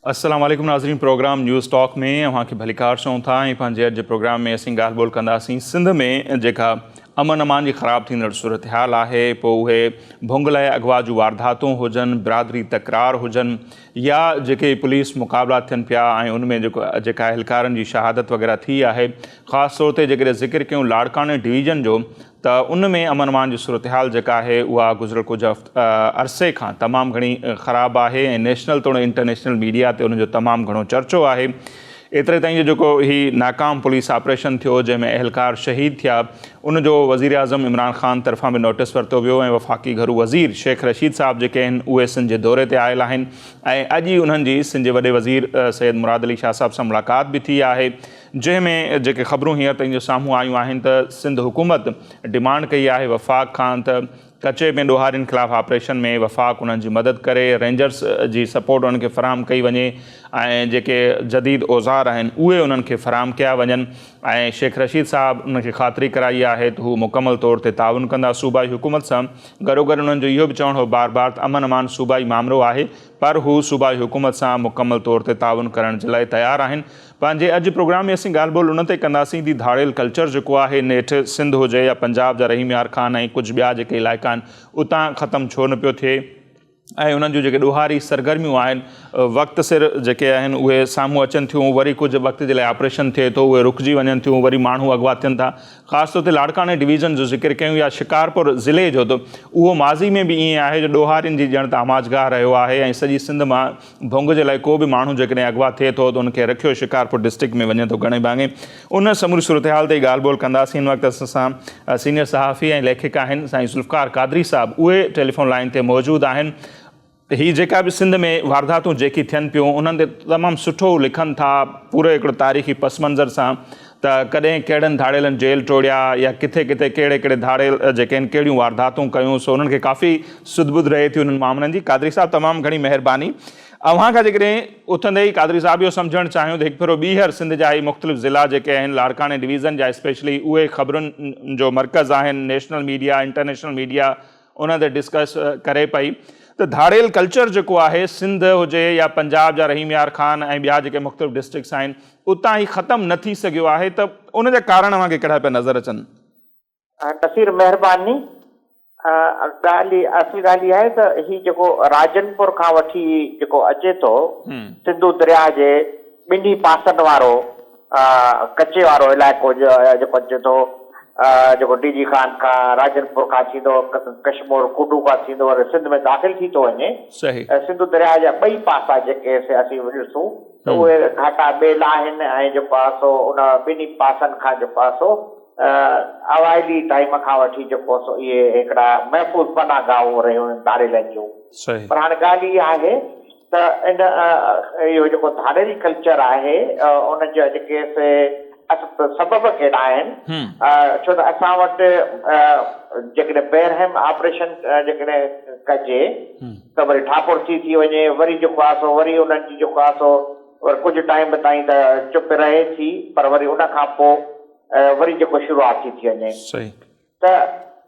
السلام عليڪم ناظرين پروگرام نيوز ٽاڪ ۾ اوهان کي ڀليڪار چئون ٿا ۽ پنهنجي اڄ جي پروگرام ۾ اسين ڳالهه ٻولهه ڪنداسين سنڌ ۾ جيڪا امن امان جي خراب ٿيندڙ صورتحال آهي پوء اهي ڀونگ لاء اغوا جون وارداتون هجن برادري تڪرار هجن يا جيڪي پوليس مقابلا ٿين پيا ۽ ان ۾ جيڪو جيڪا اهلڪارن جي شهادت وغيره ٿي آهي خاص طور تي جيڪڏهن ذڪر ڪيون لاڙڪاڻي ڊويزن جو ته ان ۾ امن امان جي صورتحال جيڪا آهي اها گذريل ڪجهه عرصي کان تمام گهڻي خراب آهي ۽ نيشنل توڙي انٽرنيشنل ميڊيا تي ان جو تمام گهڻو چرچو آهي ايتري تائين جو جيڪو هي ناڪام پوليس آپريشن ٿيو جنهن ۾ اهلڪار شهيد ٿيا ان جو وزيراعظم عمران خان طرفان به نوٽيس ورتو ويو ۽ وفاقي گهرو وزير شيخ رشيد صاحب جيڪي آهن اهي سنڌ جي دوري تي آيل آهن ۽ اڄ ئي انهن جي سنڌ جي وڏي وزير سيد مراد علي شاهه صاحب سان ملاقات به ٿي آهي جنهن ۾ جيڪي خبرون هينئر تائين جو سامهون آيون آهن ته سنڌ حڪومت ڊمانڊ ڪئي آهي وفاق کان ته ڪچي ۾ ڏوهارين خلاف آپريشن ۾ وفاق انهن جي مدد ڪري، رينجرز جي سپورٽ انهن کي فراهم ڪئي وڃي ۽ جيڪي جديد اوزار آهن اهي انهن کي فراهم ڪيا وڃن ۽ شيخ رشيد صاحب انهن کي خاطري ڪرائي آهي ته هو مڪمل طور تي تعاون ڪندا صوبائي حڪومت سان گڏوگڏ انهن جو اهو به چوڻ هو بار بار ته امن امان صوبائي مامرو آهي پر هو صوبائي حڪومت سان مڪمل طور تي تعاون ڪرڻ جي لاء تيار آهن. پنهنجي اڄ پروگرام ۾ اسين ڳالهه ٻولهه ان تي ڪنداسين ٿي ڌاڙيل ڪلچر جيڪو آهي نيٺ سنڌ هجي يا پنجاب جا رحيم يار خان ۽ ڪجهه ٻيا جيڪي علائقا آهن اتان ختم ڇو نه پيو ٿئي ۽ انهن جون جيڪي ڏوهاري سرگرميون آهن وقت سر جيڪي آهن اهي سامهون اچن ٿيون وري ڪجهه وقت جي لاء آپريشن ٿئي ٿو اهي رڪجي وڃن ٿيون وري ماڻهو اغوا ٿين ٿا خاص طور تي لاڙڪاڻي ڊويزن جو ذڪر ڪيون يا شڪارپور ضلعي جو ته اهو ماضي ۾ به ائين آهي جو ڏوهارين جي ڄڻ ته آماجگاهه رهيو آهي ۽ سڄي سنڌ مان ڀونگ جي لاء ڪو به ماڻهو جيڪڏهن اغوا ٿئي ٿو ته ان کي رکيو شڪارپور ڊسٽرڪٽ ۾ وڃي ٿو گهڻي ڀاڱي ان سموري صورتحال تي ڳالهه ٻولهه ڪنداسين هن وقت اسان سان سينيئر صحافي ۽ ليکڪ آهن سائين ذوالفقار قادري صاحب اهي ٽيليفون لائين تي موجود آهن هي جيڪا به سنڌ ۾ وارداتون جيڪي ٿين پيون انهن تي تمام سٺو لکن ٿا پورو هڪڙو تاريخي پس منظر سان ته ڪڏهن ڪهڙن ڌاڙيلن جيل ٽوڙيا يا ڪٿي ڪٿي ڪهڙي ڪهڙي ڌاڙيل جيڪي آهن ڪهڙيون وارداتون ڪيون سو انهن کي ڪافي سڌ ٻڌ رهي ٿي انهن معاملن جي قادري صاحب تمام گهڻي مهرباني اوهان کان جيڪڏهن اٿندي ئي قادري صاحب اهو سمجهڻ چاهيون ته هڪ ڀيرو ٻيهر سنڌ جا هي مختلف ضلعا جيڪي آهن لاڙڪاڻي ڊويزن جا اسپيشلي اهي خبرن جو مرڪز آهن نيشنل ميڊيا انٽرنيشنل ميڊيا ان تي ڊسڪس ڪري پئي ته ڌاڙيل ڪلچر جيڪو آهي سنڌ هجي يا پنجاب جا رحيم يار خان ۽ ٻيا جيڪي مختلف ڊسٽرڪٽس آهن اتان هي ختم نه ٿي سگهيو آهي ته ان جا ڪارڻ اوهان کي ڪهڙا پيا نظر اچن؟ نصير مهرباني ڳالهه اصل ڳالهه اها آهي ته هي جيڪو راجن پور کان وٺي جيڪو اچي ٿو سنڌو درياهه جي ٻنهي پاسن وارو ڪچي وارو علائقو جيڪو اچي ٿو جيڪو ڊي جي خان کان راجن پور کان ٿيندو ڪشمور ڪڊو کان ٿيندو وري سنڌ ۾ داخل ٿي ٿو وڃي سنڌو درياهه جا ٻئي پاسا جيڪي سي اسين ڏسون ته اهي گهاٽا ٻيلا آهن ۽ جيڪو آهي سو ان ٻنهي پاسن کان جيڪو آهي سو اوائلي ٽائيم کان وٺي جيڪو سو اهي هڪڙا محفوظ پناهه گاهون رهيون آهن ڌاڙيلن جون پر هاڻي ڳالهه اها آهي ته ان اهو جيڪو ڌاڙيل ڪلچر آهي ان جا جيڪي سي سبب ڪهڙا آهن ڇو ته اسان وٽ جيڪڏهن بيرحم آپريشن جيڪڏهن ڪجي ته وري ٺاپر ٿي ٿي وڃي وري جيڪو آهي سو وري انهن جي جيڪو آهي سو وري ڪجهه ٽائيم تائين ته چپ رهي ٿي پر وري ان کان پوء وري جيڪو شروعات ٿي ٿي وڃي ته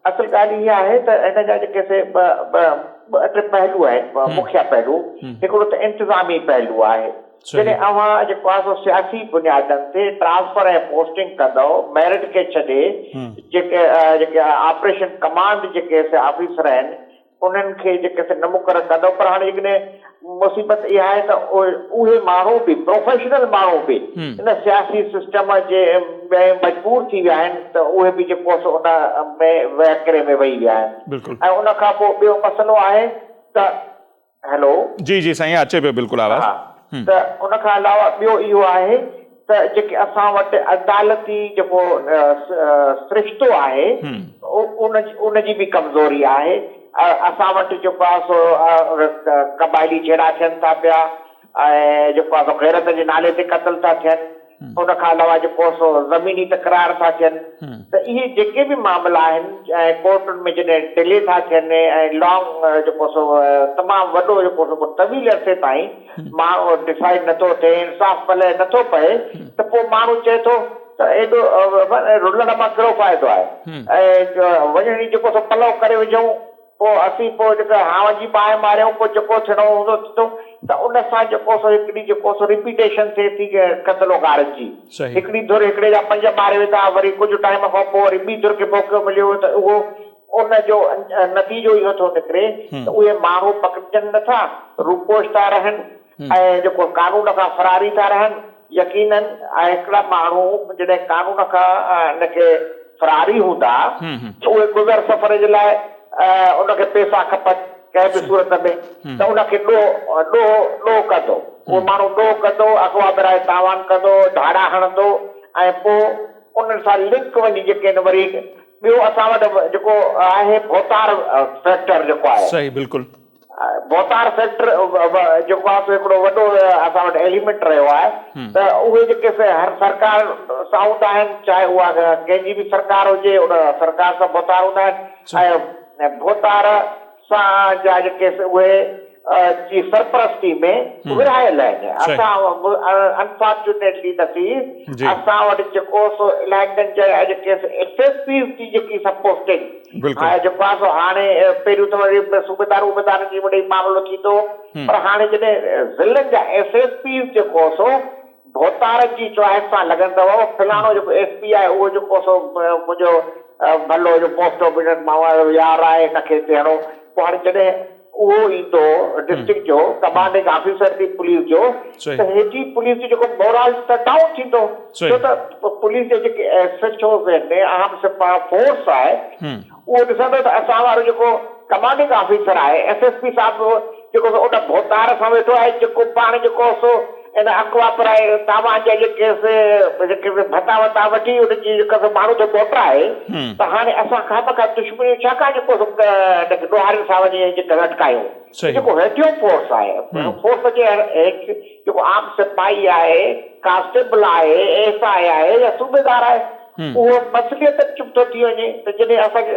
اصل ڳالهه اها آهي ته هن جا جيڪي سي ٻه ٽي پهلو آهن مکيه پهلو هڪڙو ته انتظامي پهلو آهي جڏهن اوهان جيڪو آهي سو سياسي بنيادن تي ٽرانسفر ۽ پوسٽنگ ڪندؤ ميرٽ کي ڇڏي جيڪي جيڪي آپريشن ڪمانڊ جيڪي سي آفيسر آهن انهن کي جيڪي سي نه مقرر ڪندو پر هاڻي جيڪڏهن مصيبت اها آهي ته اهي ماڻهو به پروفيشنل ماڻهو به ان سياسي سسٽم جي ۾ مجبور ٿي ويا آهن ته اهي به جيڪو سو ان ۾ وهڪري ۾ وهي ويا آهن ۽ ان کان پوء ٻيو مسئلو آهي ته هيلو. جي جي سائين اچي پيو بلڪل آواز. ها ته ان کان علاوه ٻيو اهو آهي ته جيڪي اسان وٽ عدالتي جيڪو سرشتو آهي ان ان جي به ڪمزوري آهي اسان وٽ جيڪو آهي سو قبائلي جهيڙا ٿين ٿا پيا ۽ جيڪو آهي سو غيرت جي نالي تي قتل ٿا ٿين ان کان علاوه جيڪو سو زميني تڪرار ٿا ٿين ته اهي جيڪي به معاملا آهن ۽ ڪورٽن ۾ جڏهن ڊلي ٿا ٿين ۽ لانگ جيڪو سو تمام وڏو جيڪو سو طويل عرصي تائين ماڻهو ڊسائيڊ نٿو ٿئي انصاف پلئه نٿو پئي ته پوء ماڻهو چئي ٿو ته ايڏو رلڻ مان ڪهڙو فائدو آهي ۽ وڃڻي جيڪو سو پلئو ڪري وجهون پوء اسين پوء جيڪا هانء جي باهه ماريون، پوء جيڪو ٿيڻو هوندو ٿيندو. ته ان سان جيڪو سو هڪڙي جيڪو سو رپيٽيشن ٿئي ٿي قتل و غارت جي. هڪڙي ڌر هڪڙي جا پنج ماري وڌا وري ڪجهه ٽائيم کان پوء وري ٻي ڌر کي موقعو مليو ته اهو ان جو نتيجو اهو ٿو نڪري ته اهي ماڻهو پڪڙجن نه ٿا، روپوش ٿا رهن ۽ جيڪو قانون کان فراري ٿا رهن. يقينن هڪڙا ماڻهو جڏهن قانون کان ان کي فراري هوندا ته اهي گذر سفر جي لاء ان کي پئسا کپن ڪنهن به صورت ۾ ته ان کي ڏوهه ڏوهه ڏوهه ڪندو اهو ماڻهو ڏوهه ڪندو اغوا برائي تاوان ڪندو ڌاڙا هڻندو ۽ پوء انهن سان لنڪ وڃي جيڪي آهن وري ٻيو اسان وٽ جيڪو آهي ڀوتار فيڪٽر جيڪو آهي. صحيح بلڪل. ڀوتار فيڪٽر جيڪو آهي سو هڪڙو وڏو اسان وٽ ايليمينٽ رهيو آهي ته اهي جيڪي سي هر سرڪار سان هوندا آهن چاهي اها ڪنهن جي به سرڪار هجي ان سرڪار سان ڀوتار هوندا آهن ۽ ڀوتار سان جا جيڪي سي اهي جي سرپرستي ۾ ورهايل آهن اسان انفارچونيٽلي نصير اسان وٽ جيڪو سو علائقن جا جيڪي ايس ايس پيز جي جيڪي سا پوسٽنگ جيڪو آهي سو هاڻي پهريون ته وري صوبيدار ووبيدارن جي وڏي معاملو ٿيندو پر هاڻي جڏهن ضلعن جا ايس ايس پيز جيڪو سو ڀوتارن جي چوائس سان لڳندو فلاڻو جيڪو ايس پي آهي اهو جيڪو سو منهنجو ڀلو جو پوسٽ اوبيڊنٽ ماڻهو آهي يار آهي هن کي هتي هڻو پوء هاڻي جڏهن اهو ايندو ڊسٽرڪٽ جو ڪمانڊنگ آفيسر به پوليس جو ته هيٺين پوليس جو جيڪو مورال ته ڊائون ٿيندو ڇو ته پوليس جا جيڪي ايس ايڇ اوز آهن عام سپاهه فورس آهي اهو ڏسندو ته اسان وارو جيڪو ڪمانڊنگ آفيسر آهي ايس ايس پي صاحب جيڪو سو ان ڀوتار سان ويٺو آهي جيڪو پاڻ جيڪو سو ان اغوا پرائي تاوان جا جيڪي سي جيڪي سي ڀتا وتا وٺي ان جي جيڪا سو ماڻهو ٿو موٽرائي ته هاڻي اسان خامخواه دشمنيون ڇا ڪا جيڪو سو ڏوهارين سان وڃي جيڪا لٽڪايون جيڪو هيٺيون فورس آهي فورس جي هيٺ جيڪو عام سپاهي آهي ڪانسٽيبل آهي ايس I آهي يا صوبيدار آهي اهو مصلحت چپ ٿو ٿي وڃي ته جڏهن اسان کي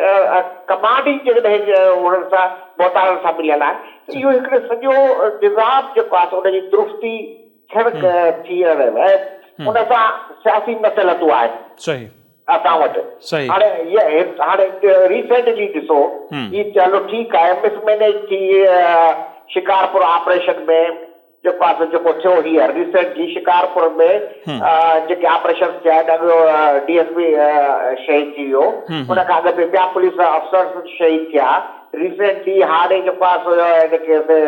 ڪمانڊ ئي جيڪڏهن انهن سان ڀوتارن سان مليل آهي ته اهو هڪڙو سڄو نظام جيڪو آهي سو ان جي درستي ٿيڻ ٿيڻ ۽ ان سان سياسي مصلحتون آهن اسان وٽ هاڻي هاڻي ريسينٽلي ڏسو هي هلو ٺيڪ آهي مس مينيج ٿي شڪارپور آپريشن ۾ جيڪو آهي سو جيڪو ٿيو هينئر ريسينٽلي شڪارپور ۾ جيڪي آپريشنس ٿيا آهن اڳ ڊي ايس پي شهيد ٿي ويو ان کان اڳ ۾ ٻيا پوليس آفيسرس شهيد ٿيا ريسينٽلي هاڻي جيڪو آهي سو جيڪي سي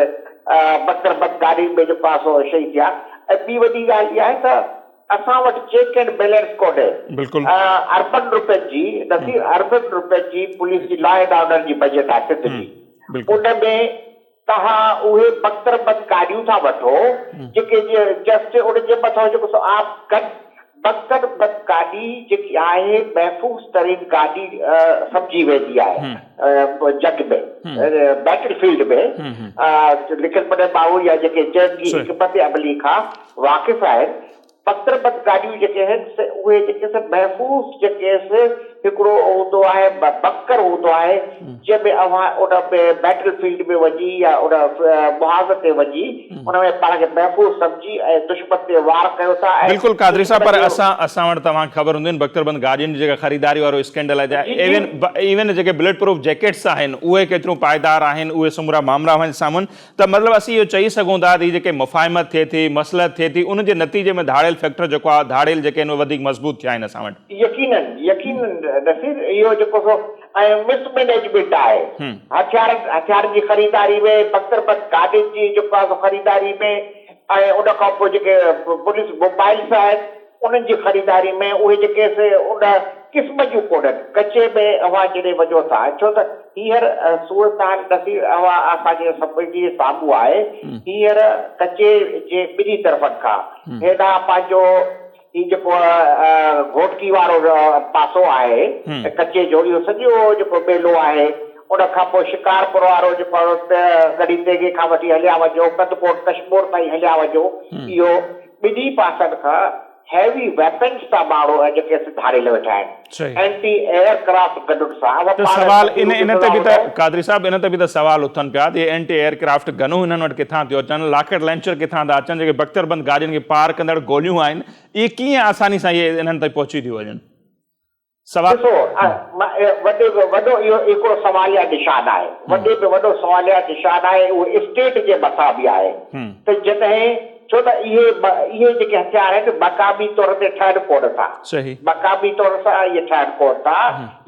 بڪتر بند گاڏين ۾ جيڪو آهي سو شهيد ٿيا ۽ ٻي وڏي ڳالهه اها آهي ته اسان وٽ چيڪ اينڊ بيلنس ڪونهي بلڪل اربن روپين جي نصير اربن روپين جي پوليس جي لا اينڊ آرڊر جي بجيٽ آهي سنڌ جي ان ۾ توهان اهي بڪتربند گاڏيون ٿا وٺو جيڪي جسٽ ان جي مٿان جيڪو سو آپ گن بڪتربند گاڏي جيڪي آهي محفوظ ترين گاڏي سمجهي ويندي آهي جنگ ۾ بيٽل فيلڊ ۾ لکيل پڙهيل ماڻهو يا جيڪي جنگي حڪمت عملي کان واقف آهن بڪتربند گاڏيون جيڪي آهن سي اهي جيڪي سي محفوظ جيڪي سي هڪڙو هوندو آهي بنڪر هوندو آهي جنهن ۾ اوهان ان ۾ بيٽل فيلڊ ۾ وڃي يا ان محاذ تي وڃي ان ۾ پاڻ کي محفوظ سمجهي ۽ دشمن تي وار ڪيو ٿا ۽ بلڪل قادري صاحب دشمن پر جو اسان اسان وٽ توهان کي خبر هوندي بڪتربند گاڏين جي جيڪا خريداري وارو اسڪينڊل آهي جي جي ايون ايون جيڪي بليٽ پروف جيڪيٽس آهن اهي ڪيتريون پائيدار آهن اهي سمورا مامرا اوهان جي سامهون ته مطلب اسين اهو چئي سگهون ٿا ته هي جيڪي مفاهمت ٿئي ٿي، مصلحت ٿئي ٿي، ان جي نتيجي ۾ ڌاڙيل فيڪٽر جيڪو آهي، ڌاڙيل جيڪي آهن اهي وڌيڪ مضبوط ٿيا آهن اسان وٽ. يقينن يقينن نصير اهو جيڪو سو ۽ مس مئنيجمينٽ آهي هٿيارن هٿيارن جي خريداري ۾ بڪتربند گاڏين جي جيڪو آهي سو خريداري ۾ ۽ ان کان پوء جيڪي پوليس موبائلس آهن انهن جي خريداري ۾ اهي جيڪي سي ان قسم جون ڪونهن. ڪچي ۾ اوهان جڏهن وڃو ٿا، ڇو ته هينئر صورتحال نصير اوهان اسان جي سڀني جي سامهون آهي، هينئر ڪچي جي ٻنهي طرفن کان هيڏانهن پنهنجو هي جيڪو گهوٽڪي وارو پاسو آهي ڪچي جو اهو سڄو جيڪو ٻيلو آهي، ان کان پوء شڪارپور وارو جيڪو ڳڙهي تيغي کان وٺي هليا وڃو ڪنڌڪوٽ ڪشمور تائين هليا وڃو اهو ٻنهي پاسن کان هيوي ويپنز سان ماڻهو ۽ جيڪي سي ڌاڙيل ويٺا آهن اينٽي ايئر ڪرافٽ گنن سان اوهان ته پاڻ سوال ان تصويرون ان تي ڏسندا به ته هوندؤ. قادري صاحب ان تي به ته سوال اٿن پيا ته اهي اينٽي ايئر ڪرافٽ گنون هنن وٽ ڪٿان ٿيون اچن لاڪيٽ لانچر ڪٿان ٿا اچن جيڪي بڪتر بند گاڏين کي پار ڪندڙ گوليون آهن اهي ڪيئن آساني سان اهي انهن تائين پهچي ٿيون وڃن. سوال. ڏسو وڏي ۾ وڏو اهو هڪڙو سواليا نشان آهي، وڏي ۾ وڏو سواليا نشان آهي اهو اسٽيٽ جي مٿان به آهي ته جڏهن ڇو ته اهي اهي جيڪي هٿيار آهن مقامي طور تي ٺهن ڪونه ٿا، مقامي طور سان اهي ٺهن ڪونه ٿا،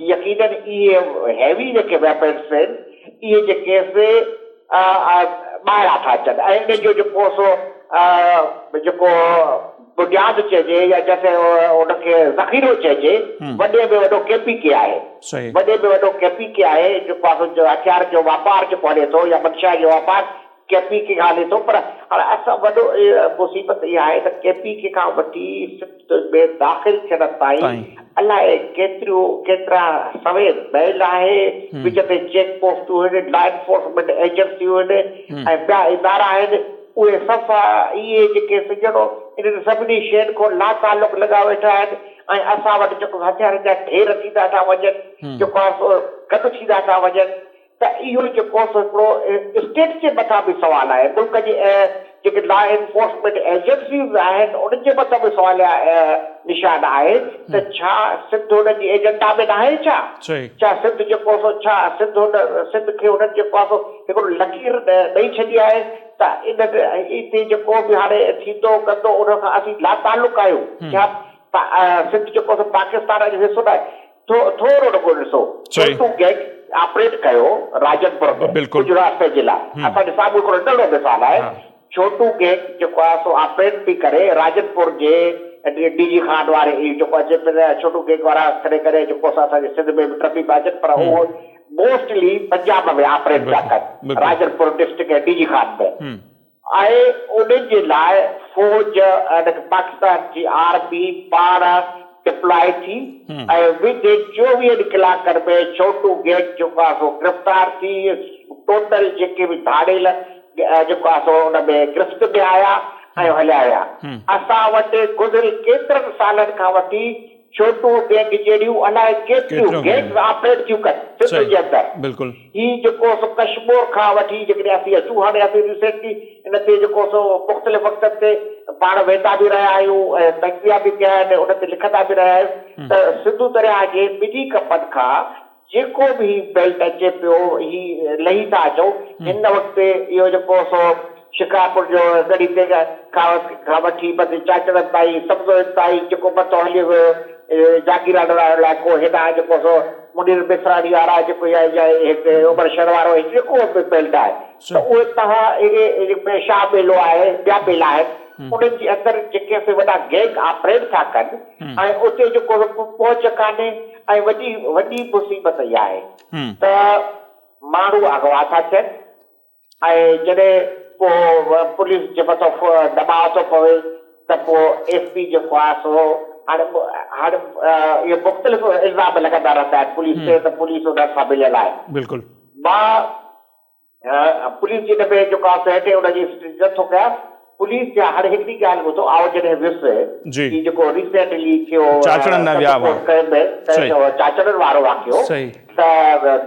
يقينن اهي هيوي جيڪي ويپنس آهن اهي جيڪي سي ٻاهران ٿا اچن ۽ ان جو جيڪو سو جيڪو بنياد چئجي يا جنهن کي ان کي ذخيرو چئجي وڏي ۾ وڏو ڪي پي ڪي آهي. وڏي ۾ وڏو ڪي پي ڪي آهي جيڪو آهي سو هٿيار جو واپار جيڪو هلي ٿو يا منشيات جو واپار ڪي پي ڪي کان هلي ٿو پر هاڻي اسان وڏو مصيبت اها آهي ته ڪي پي ڪي کان وٺي سنڌ ۾ داخل ٿيڻ تائين الائي ڪيتريون ڪيترا سوين ميل آهي وچ تي چيڪ پوسٽون آهن لا انفورسمينٽ ايجنسيون آهن ۽ ٻيا ادارا آهن اهي صفا اهي جيڪي سڄڻو انهن سڀني شين کان لاتعلق لڳا ويٺا آهن ۽ اسان وٽ جيڪو هٿيارن جا ڍير ٿيندا ٿا وڃن جيڪو آهي سو گڏ ٿيندا ٿا وڃن ته اهو جيڪو سو هڪڙو اسٽيٽ جي مٿان به سوال آهي ملڪ جي جيڪي لا انفورسمينٽ ايجنسيز آهن انهن جي مٿان به سواليا نشان آهي ته ڇا سنڌ انهن جي ايجنڊا ۾ ناهي ڇا؟ ڇا سنڌ جيڪو سو ڇا سنڌ ان سنڌ کي انهن جيڪو آهي سو هڪڙو لڪير ڏئي ڇڏي آهي ته ان اتي جيڪو به هاڻي ٿيندو ڪندو ان کان اسين لاتعلق آهيون ڇا سنڌ جيڪو سو پاڪستان جو حصو ناهي ٿورو رڳو ڏسو ڇوٽو گينگ آپريٽ ڪيو راجن پور ۾ ڪجهه رستي جي لاء اسان جي سامهون هڪڙو ننڍڙو مثال آهي ڇوٽو گينگ جيڪو آهي سو آپريٽ پئي ڪري راجن پور جي ڊي جي خان واري اهو جيڪو اچي پيو ڇوٽو گينگ وارا ڪڏهن ڪڏهن جيڪو سو اسان جي سنڌ ۾ به ٽپي پيا اچن پر اهو موسٽلي پنجاب ۾ آپريٽ پيا ڪن Rajanpur district ۽ D G Khan ۾ ۽ انهن جي لاء فوج ۽ پاڪستان جي آرمي پاڻ ڊپلائي ٿي ۽ ود ان چوويهن ڪلاڪن ۾ ڇوٽو گينگ جيڪو آهي سو گرفتار ٿي ٽوٽل جيڪي به ڌاڙيل جيڪو آهي سو ان ۾ گرفت ۾ آيا ۽ هليا ويا. اسان وٽ گذريل ڪيترن سالن کان وٺي ڇوٽو گينگ جهڙيون الائي ڪيتريون گينگز آپريٽ ٿيون ڪن سنڌ جي اندر. هي جيڪو سو ڪشمور کان وٺي جيڪڏهن اسين اچون هاڻي اسين ريسينٽلي ان تي جيڪو سو مختلف وقتن تي پاڻ ويندا به رهيا آهيون ۽ تجزيا به ڪيا آهن ان تي لکندا به رهيا آهيون ته سنڌو درياهه جي ٻنهي ڪپن کان جيڪو به هي بيلٽ اچي پيو هي لهي ٿا اچون هن وقت اهو جيڪو سو شڪارپور جو ڳڙهي تيغ کان وٺي مٿي چاچڙن تائين سبزوئين تائين جيڪو مٿو هليو ويو جاگيراڻي وارو علائقو هيڏانهن جيڪو سو منير مصراڻي وارا جيڪو يا هتي عمر شھر وارو هي جيڪو به بيلٽ آهي ته اهي توهان اهي شاهه ٻيلو آهي ٻيا ٻيلا آهن انهن جي اندر جيڪي سي وڏا گينگ آپريٽ ٿا ڪن ۽ اتي جيڪو پهچ ڪانهي ۽ وڏي وڏي مصيبت اها آهي ته ماڻهو اغوا ٿا ٿين ۽ جڏهن پوء پوليس جي مٿان دٻاء ٿو پوي ته پوء ايس پي جيڪو آهي سو هاڻي هاڻي اهي مختلف الزام لڳندا رهندا آهن پوليس تي ته پوليس انهن سان مليل آهي. بلڪل. مان پوليس جي ان ۾ جيڪو آهي سو هيٺ ان جي نه ٿو ڪيان پوليس جا هاڻي هڪڙي ڳالهه ٻڌو آئون جڏهن ويس هي جيڪو ريسينٽلي ٿيو چاچڙن ڏانهن ويا هئا چاچڙن وارو واقعو ته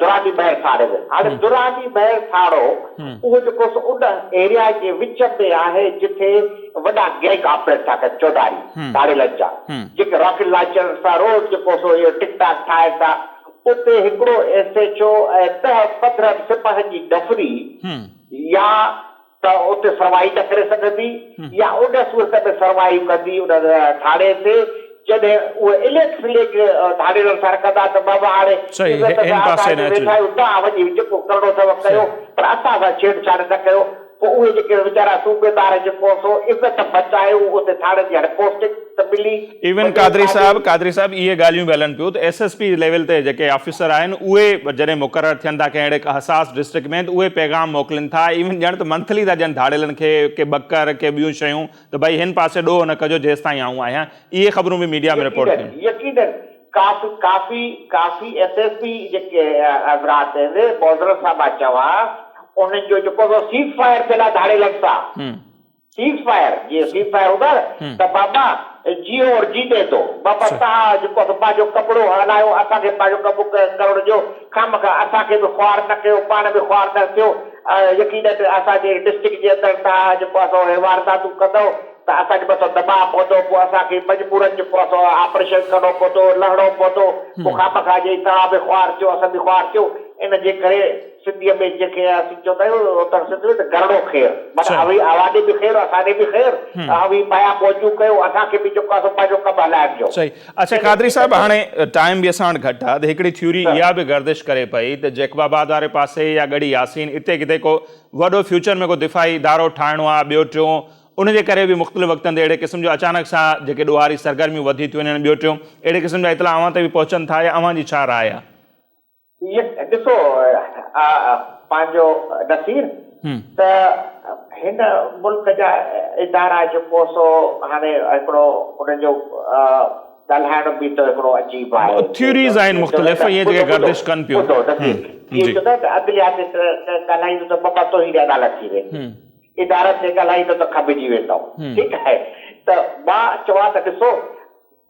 دراني مهر ٿاڻي ۾ هاڻي دراني مهر ٿاڻو اهو جيڪو سو ان ايريا جي وچ ۾ آهي جتي وڏا گينگ آپريٽ ٿا ڪن چوڌاري ڌاڙيلن جا جيڪي راڪيٽ لانچر سان روز جيڪو سو اهو ٽڪ ٽاڪ ٺاهن ٿا اتي هڪڙو ايس ايڇ او ۽ ڏهه 15 سپاهين جي نفري يا ته اتي سروائي نه ڪري سگهندي يا ان صورت ۾ سروائي ڪندي ان ٿاڻي تي جڏهن اهي اليڪ سليڪ ڌاڙيلن سان رکندا ته بابا هاڻي عزت سان اسان هتي ويٺا آهيون توهان وڃي جيڪو ڪرڻو اٿو ڪيو پر اسان سان ڇيڙ ڇاڙ نه ڪيو پوء اهي جيڪي ويچارا صوبيدار جيڪو سو عزت بچايو اتي ٿاڻي جي هاڻي پوسٽنگ ته ملي. ايون قادري صاحب قادري صاحب اهي ڳالهيون به هلن پيون ته ايس ايس پي ليول تي جيڪي آفيسر آهن اهي جڏهن مقرر ٿين ٿا ڪنهن اهڙي حساس ڊسٽرڪٽ ۾ ته اهي پيغام موڪلين ٿا ايون ڄڻ ته منٿلي ٿا ڏين ڌاڙيلن کي ڪي ٻڪر ڪي ٻيون شيون ته ڀائي هن پاسي ڏوهه نه ڪجو جيستائين آئون آهيان اهي خبرون به ميڊيا ۾ رپورٽ ٿيون. يقينن ڪافي ڪافي ڪافي ايس ايس پي جيڪي حضرات آهن معذرت سان مان چوان انهن جو جيڪو سو سيز فائر ٿيل آهي ڌاڙيلن سان سيز فائر جيئن سيز فائر هوندو آهي نه ته بابا جيئو اور جيني دو بابا توهان جيڪو سو پنهنجو ڪپڙو هلايو اسان کي پنهنجو ڪم ڪرڻ ڏيو خامخواه اسان کي به خوار نه ڪيو پاڻ به خوار نه ٿيو يقينن اسان جي ڊسٽرڪٽ جي اندر توهان جيڪو آهي سو اهي وارداتون ڪندؤ. ته اسان جي مٿان دٻاء پوندو، پوء اسان کي مجبورن جيڪو آهي سو آپريشن ڪرڻو پوندو، لهڻو پوندو، پوء خامخواه جي توهان به خوار ٿيو اسان به خوار ٿيو، ان جي ڪري سنڌيء ۾ جنهن کي اسين چوندا آهيون اتر سنڌ ۾ ته گهرڙو خير، معنيٰ اوهين اوهان ڏي به خير اسان ڏي به خير، اوهين پيا موجون ڪيو اسان کي به جيڪو آهي سو پنهنجو ڪم هلائڻ ڏيو. صحيح. اڇا قادري صاحب هاڻي ٽائيم به اسان وٽ گهٽ آهي ته هڪڙي ٿيوري اها به گردش ڪري پئي ته جيڪب آباد واري پاسي يا ڳڙهي ياسين اتي ڪٿي ڪو وڏو فيوچر ۾ ڪو دفاعي ادارو ٺاهڻو آهي ٻيو ٽيون ان جي ڪري به مختلف وقتن تي اهڙي قسم جو اچانڪ سان جيڪي ڏوهاري سرگرميون وڌي ٿيون وڃن ٻيو ٽيون اهڙي قسم جا اطلاع اوهان تي به پهچن ٿا يا اوهان جي ڇا راء آهي؟ ڏسو پنهنجو نصير ته هن ملڪ جا ادارا جيڪو سو هاڻي هڪڙو انهن جو ڳالهائڻ به ته هڪڙو عجيب آهي. ٿيوريز آهن مختلف اهي جيڪي گردش ڪن پيون. ٻڌو نصير اهي چوندا آهن ته عدليا تي ڳالهائيندو ته بابا توهين عدالت ٿي ويندي ادارن تي ڳالهائيندو ته کنڀجي ويندؤ ٺيڪ آهي ته مان چوان ته ڏسو